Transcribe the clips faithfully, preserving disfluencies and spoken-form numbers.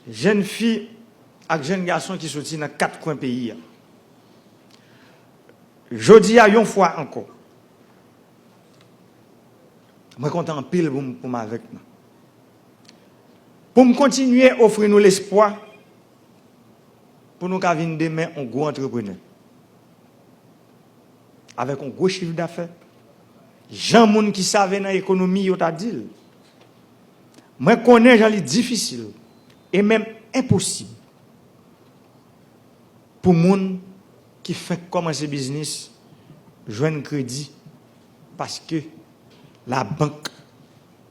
Jèn fi ak jèn gason ki soti nan kat kwen peyi a. Jodi a, yon fwa ankò, mwen kontan anpil pou m, pou m avèk nou. Pou m kontinye ofri nou lespwa pou nou ka vin demen yon gwo antreprenè. Avèk yon gwo chif dafè, jan moun ki save nan ekonomi yo ta di l. Mwen konnen jan li difisil e menm enposib pou moun ki fenk kòmanse biznis jwenn kredi, paske labank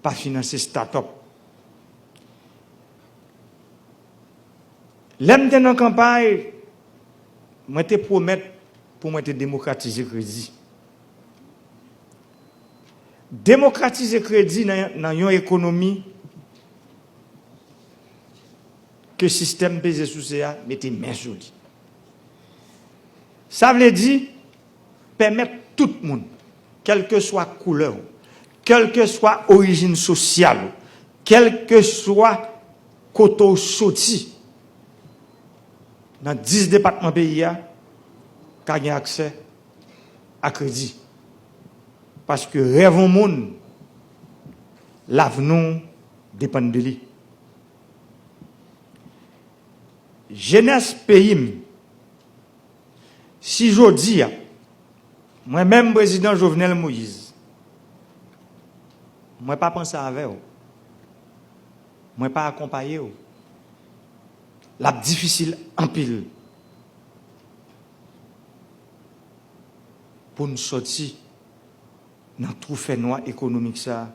pa finanse start-up. Lè m te nan kanpay, mwen te pwomèt pou mwen te demokratize kredi. Demokratize kredi nan, nan yon ekonomi ke sistèm peze souse a mete men sou li. Sa vle di, pèmèt tout moun, kèlkeswa koulè w, kèlkeswa orijin sosyal ou, kèlkeswa kote w soti, nan dis depatman peyi a, ka gen aksè a kredi. Paske rèv yon moun, lavni w depann de li. Jenès peyi m, si jodi a, mwen menm Prezidan Jovenel Moïse, mwen pa panse avè w, mwen pa akonpaye w, l ap difisil anpil pou n sòti nan twou fènwa ekonomik sa a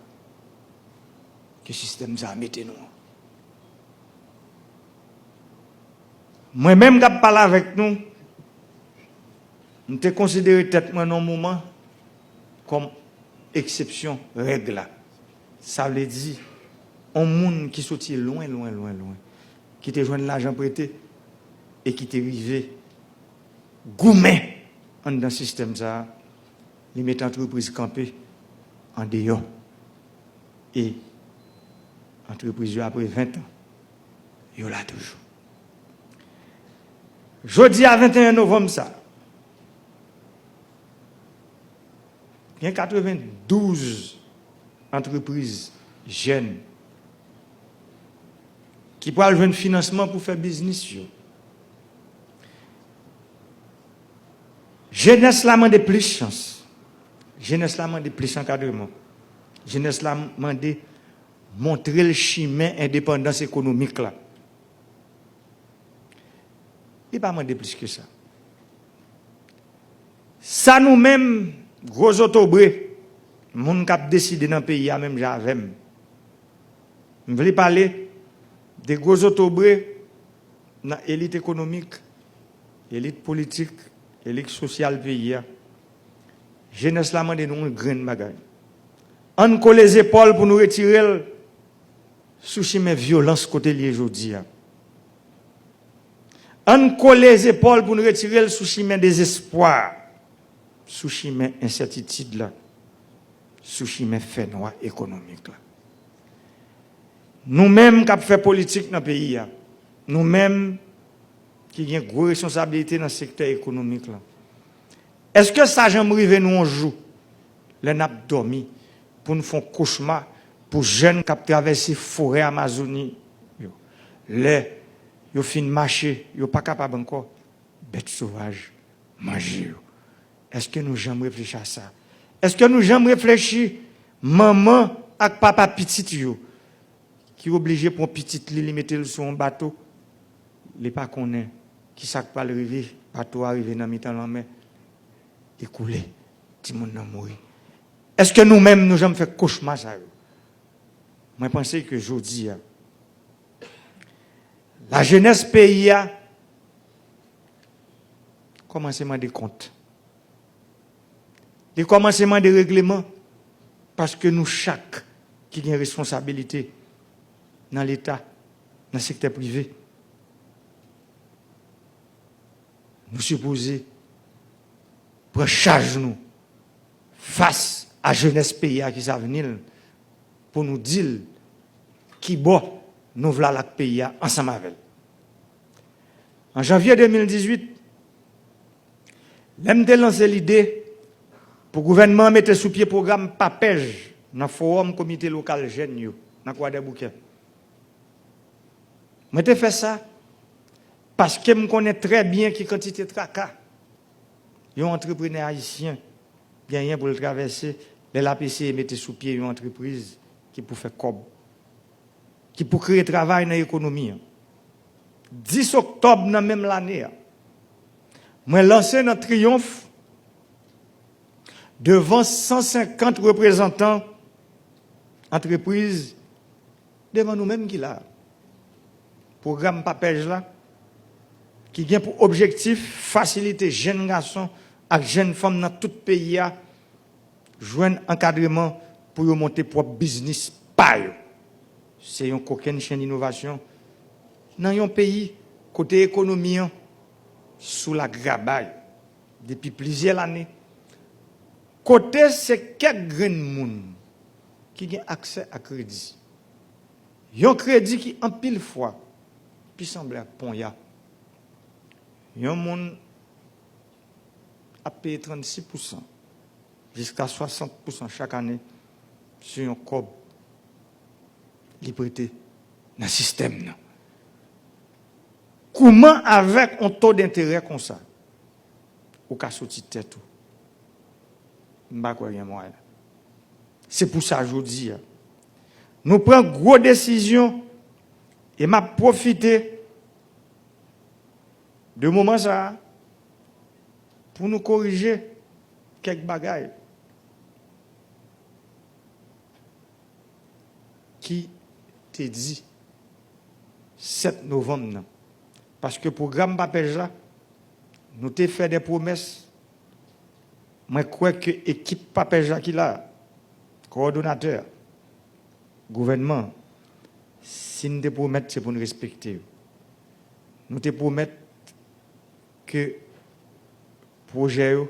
ke sistèm sa a mete nou an. Mwen menm k ap pale avèk nou, m te konsidere tèt mwen nan yon moman kòm eksepsyon règ la. Sa vle di, yon moun ki soti lwen, lwen, lwen, lwen, ki te jwenn lajan prete e ki te rive goumen anndan sistèm sa a, li mete antrepriz kanpe andeyò. E antrepriz yo, apre ven tan, yo la toujou. Jodi a, venteyen novanm sa, gen katrevendouz antrepriz jèn ki pral jwenn finansman pou fè biznis yo. Jenès la mande plis chans. Jenès la mande plis ankadreman. Jenès la mande montre l chimen endepandans ekonomik la. Li pa mande plis ke sa. Sa nou menm, gwo zotobre, moun k ap deside nan peyi a menm jan avè m. M vle pale de gwo zotobre nan elit ekonomik, elit politik, elit sosyal peyi a. Jenès la mande nou yon grenn bagay. Ann kole zepòl pou nou retire l sou chimen vyolans kote l ye jodi a. Ann kole zepòl pou n retire l sou chimen dezespwa, sou chimen ensètitid la, sou chimen fènwa ekonomik la. Nou menm k ap fè politik nan peyi a, nou menm ki gen gwo responsablite nan sektè ekonomik la, èske sa janm rive nou yon jou, lè n ap dòmi, pou n fè yon kochma pou jèn k ap travèse forè Amazoni yo? Lè yo fin mache, yo pa kapab ankò, bèt sovaj manje yo. Èske nou janm reflechi a sa? Èske nou janm reflechi manman ak papa pitit yo ki oblije pran pitit li, li mete l sou yon bato, li pa konnen ki sa k pral rive, bato a rive nan mitan lanmè, li koule, timoun nan mouri. Èske nou menm nou janm fè kochma sa yo? Mwen panse ke jodi a, lajenès peyi a kòmanse mande kont. Li kòmanse mande regleman, paske nou chak ki gen responsabilite nan Leta, nan sektè prive, nou sipoze pran chaj nou fas a jenès peyi a ki s avni l, pou nou di l kibò Nouvlal ak peyi a ansanm avè l. An janvye de mil dizuit, lè m te lanse lide pou gouvènman an mete sou pye pwogram PAPEJ nan Fowòm Komite Lokal Jèn yo nan Kwadèboukè, mwen te fè sa paske m konnen trè byen ki kantite traka yon antreprenè ayisyen genyen pou l travèse lè l ap eseye mete sou pye yon antrepriz ki pou fè kòb, ki pou kreye travay nan ekonomi an. Dis oktòb nan menm lane a, mwen lanse nan Triyonf devan san senkant reprezantan antrepriz devan nou menm ki la a. Pwogram PAPEJ la, ki gen pou objektif fasilite jèn gason ak jèn fanm nan tout peyi a jwenn ankadreman pou yo monte pwòp biznis pa yo. Se yon kokennchenn inovasyon nan yon peyi kote ekonomi an sou lagrabay depi plizyè lane, kote se kèk grenn moun ki gen aksè a kredi. Yon kredi ki anpil fwa pi sanble ak ponya. Yon moun ap peye trannsis pousan jiska swasant pousan chak ane sou yon kòb li prete nan sistèm nan. Kouman avèk yon to denterè konsa, ou ka soti tèt ou? M pa kwè gen mwayen. Se pou sa jodi a, nou pran gwo desizyon e m ap pwofite de moman sa a pou nou korije kèk bagay ki te di sèt novanm nan. Paske pwogram PAPEJ la, nou te fè de pwomès. Mwen kwè ke ekip PAPEJ la ki la, kowòdonatè a, gouvènman an, si n te pwomèt, se pou n respekte yo. Nou te pwomèt ke pwojè yo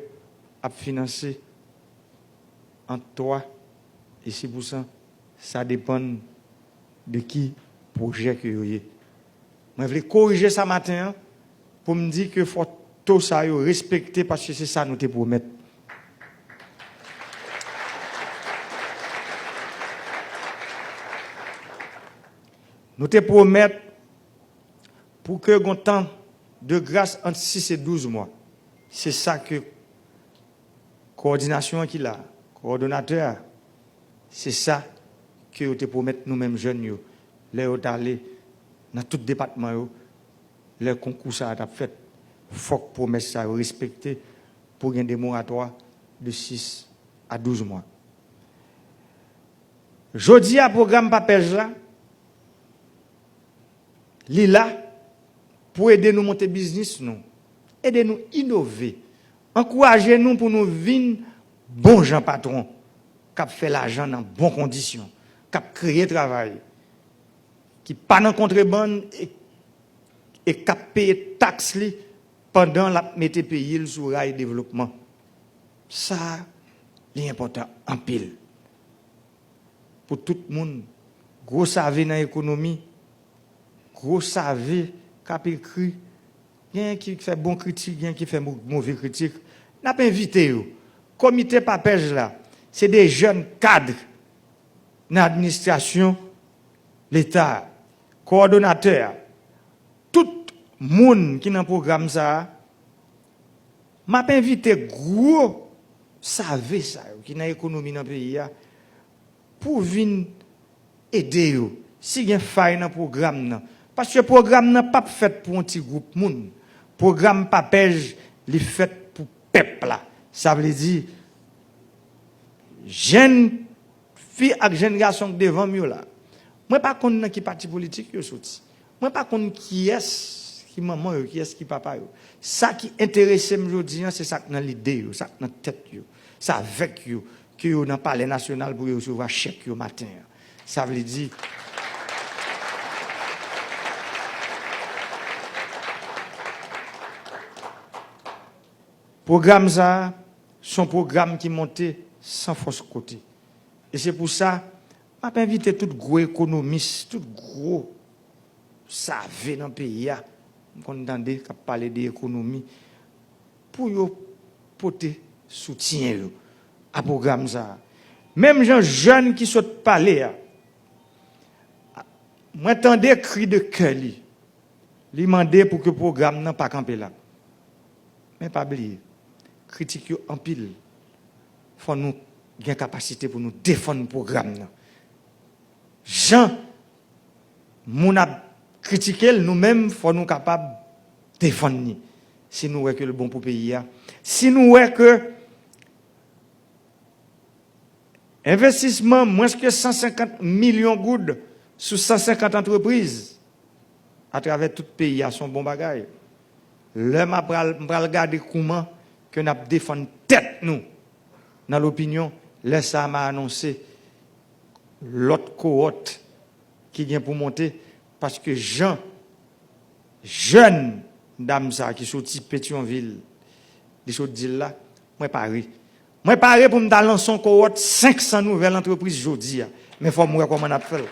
ap finanse ant twa e sis pousan, sa depann de ki pwojè ke yo ye. Mwen vle korije sa maten an pou m di ke fò to sa yo respekte, paske se sa nou te pwomèt. Nou te pwomèt pou ke gon tan de gras ant sis e douz mwa. Se sa ke kowòdinasyon an ki la, kowòdonatè a, se sa ke yo te pwomèt nou menm jèn yo lè yo t ale nan tout depatman yo, lè konkou sa a t ap fèt. Fòk pwomès sa yo respekte pou gen de moratwa de sis a douz mwa. Jodi a, pwogram PAPEJ la, li la pou ede nou monte biznis nou, ede nou inove, ankouraje nou pou nou vin bon jan patwon k ap fè lajan nan bon kondisyon, k ap kreye travay, ki pa nan kontrebann e, e k ap peye taks li pandan l ap mete peyi l sou ray devlopman. Sa a, li enpòtan anpil pou tout moun. Gwo save nan ekonomi, gwo save k ap ekri, gen ki fè bon kritik, gen ki fè mo-, move kritik. N ap envite yo. Komite PAPEJ la, se de jèn kad nan administrasyon Leta a, kowòdonatè a, tout moun ki nan pwogram sa a, m ap envite gwo save sa yo ki nan ekonomi nan peyi a pou vin ede yo si gen fay nan pwogram nan. Paske pwogram nan p ap fèt pou yon ti gwoup moun. Pwogram PAPEJ, li fèt pou pèp la. Sa vle di, jèn fi ak jèn gason k devan m yo la, mwen pa konn nan ki pati politik yo soti. Mwen pa konn kiyès ki manman yo, kiyès ki papa yo. Sa ki enterese m jodi a, se sa k nan lide yo, sa k nan tèt yo, sa avèk yo ke yo nan Palè Nasyonal pou yo resevwa chèk yo maten an. Sa vle di, pwogram sa a, se yon pwogram ki monte san fòs kote. E se pou sa, m ap envite tout gwo ekonomis, tout gwo save nan peyi a, m konn tande k ap pale de ekonomi, pou yo pote soutyen yo a pwogram sa a. Menm jan jèn ki sot pale a, mwen tande kri de kè li. Li mande pou ke pwogram nan pa kanpe la. Men pa bliye, kritik yo anpil. Fò nou gen kapasite pou nou defann pwogram nan. Jan moun ap kritike l, nou menm, fò nou kapab defann li. Si nou wè ke l bon pou peyi a, si nou wè ke envestisman mwens ke san senkant milyon goud sou san senkant antrepriz atravè tout peyi a, se yon bon bagay. Lè m a pral, m pral gade kouman ke n ap defann tèt nou nan lopinyon, lè sa a m a anonse lòt kowòt ki gen pou monte, paske jan jèn dam sa a ki soti Petyonvil, li sot di l la, mwen pare. Mwen pare pou m ta lanse yon kowòt senk san nouvèl antrepriz jodi a. Men fò m wè kòman n ap fè l.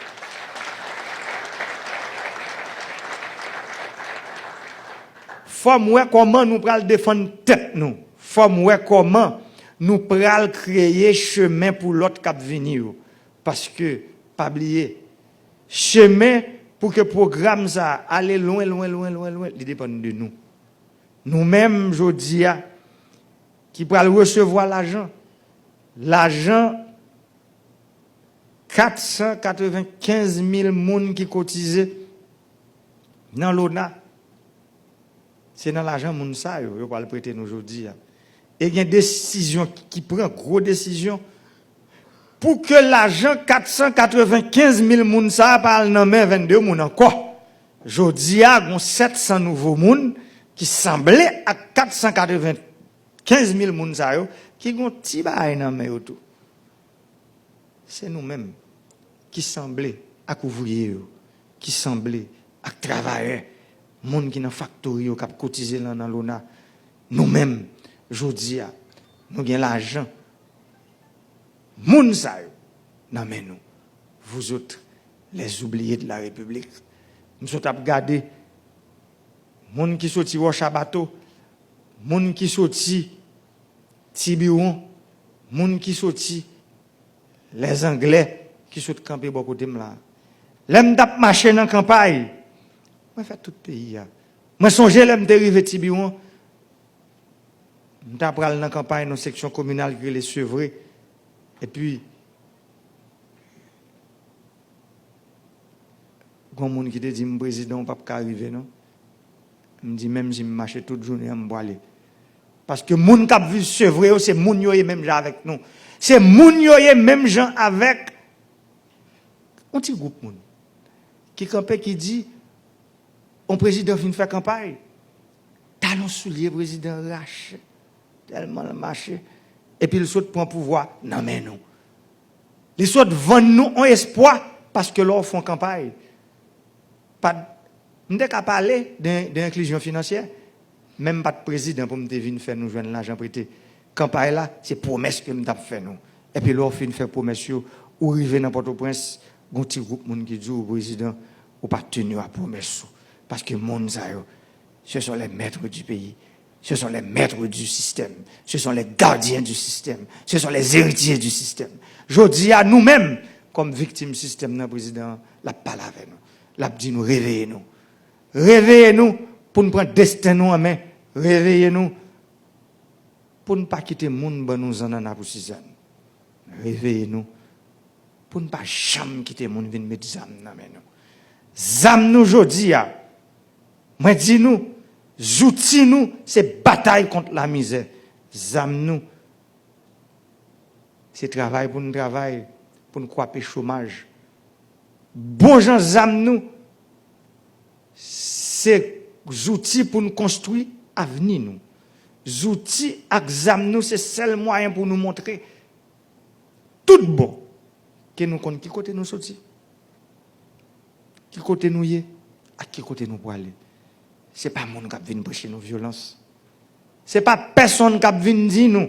Fò m wè kòman nou pral defann tèt nou. Fò m wè kòman nou pral kreye chemen pou lòt k ap vini yo. Paske, pa bliye, chemen pou ke pwogram sa a ale lwen, lwen, lwen, lwen, lwen, li depann de nou. Nou menm, jodi a, ki pral resevwa lajan, lajan kat san katrevenkenz mil moun ki kotize nan lona, se nan lajan moun sa yo, yo pral prete nou jodi a. E gen desizyon ki pran, gwo desizyon, pou ke lajan kat san katrevenkenz mil moun sa a pa al nan men vennde moun ankò. Jodi a, gon sèt san nouvo moun ki sanble ak kat san katrevenkenz mil moun sa yo, ki gon ti bagay nan men yo tou. Se nou menm ki sanble ak ouvriye yo, ki sanble ak travayè, moun ki nan faktori yo k ap kotize lan nan lona. Nou menm, jodi a, nou gen lajan moun sa yo nan men nou. Vous autres, les oubliés de la République. M sot ap gade moun ki soti Wòch a Bato, moun ki soti Tibiwon, moun ki soti Lèzanglè ki sot kanpe bò kote m la. Lè m t ap mache nan kanpay, mwen fè tout peyi a. Mwen sonje lè m te rive Tibiwon, m ta pral nan kanpay nan seksyon kominal ki rele Sevre. Epi, gon moun ki te di m, "Prezidan, w p ap ka rive, non." M di, "Menm si m mache tout jounen an, m pwale." Paske moun k ap viv Sevre yo, se moun yo ye menm jan avèk nou. Se moun yo ye menm jan avèk yon ti gwoup moun ki kanpe, ki di, yon prezidan vin fè kanpay, talon soulye prezidan rache, tèlman l mache, epi l sot pran pouvwa nan men nou. Li sot vann nou yon espwa, paske lè w fè yon kanpay, pa t, m te ka pale de, de enklizyon finansyè, men m pa t prezidan pou m te vin fè nou jwenn lajan prete. Kanpay la, se pwomès ke m t ap fè nou. Epi lè w fin fè pwomès yo, ou rive nan Pòtoprens, gon ti gwoup moun ki di w, "Prezidan, ou pa teni a pwomès ou." Paske moun sa yo, ce sont les maîtres du pays. Ce sont les maîtres du système. Ce sont les gardiens du système. Ce sont les héritiers du système. Jodi a, nou menm, kòm viktim sistèm nan, prezidan an, l ap pale avè nou. L ap di nou, "Reveye nou. Reveye nou pou n pran desten nou an men. Reveye nou pou n pa kite moun ban nou zannanna pou sizann. Reveye nou pou n pa janm kite moun vin met zam nan men nou." Zam nou jodi a, mwen di nou, zouti nou, se batay kont lamizè. Zam nou, se travay pou n travay, pou n kwape chomaj. Bon jan zam nou, se zouti pou n konstwi avni nou. Zouti ak zam nou, se sèl mwayen pou nou montre tout bon ke nou konn ki kote nou soti, ki kote nou ye, ak ki kote nou pwale. Se pa moun k ap vin preche nou vyolans. Se pa pèsonn k ap vin di nou.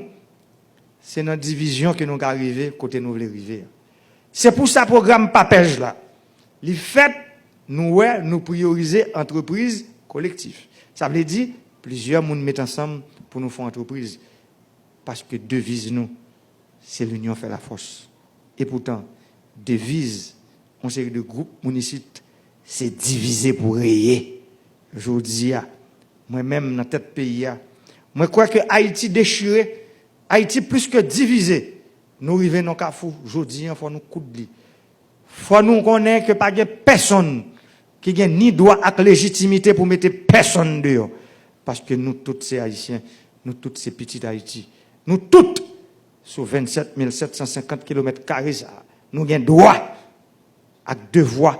Se nan divizyon ke nou ka rive kote nou vle rive a. Se pou sa pwogram PAPEJ la, li fèt Nou wè, nou priyorize antrepriz kolektif. Sa vle di, plizyè moun met ansanm pou nou fè yon antrepriz. Paske deviz nou, se l'union fait la force. Epoutan, deviz yon seri de gwoup moun isit, se divize pou reye. Jodi a, mwen menm nan tèt peyi a, mwen kwè ke Ayiti dechire, Ayiti plis ke divize. Nou rive nan kafou, jodi a, fò nou koud li. Fò nou konnen ke pa gen pèsonn ki gen ni dwa ak lejitimite pou mete pèsonn deyò. Paske nou tout se Ayisyen, nou tout se pitit Ayiti. Nou tout, sou vennsèt mil sèt san senkant kilomèt kare sa a, nou gen dwa ak devwa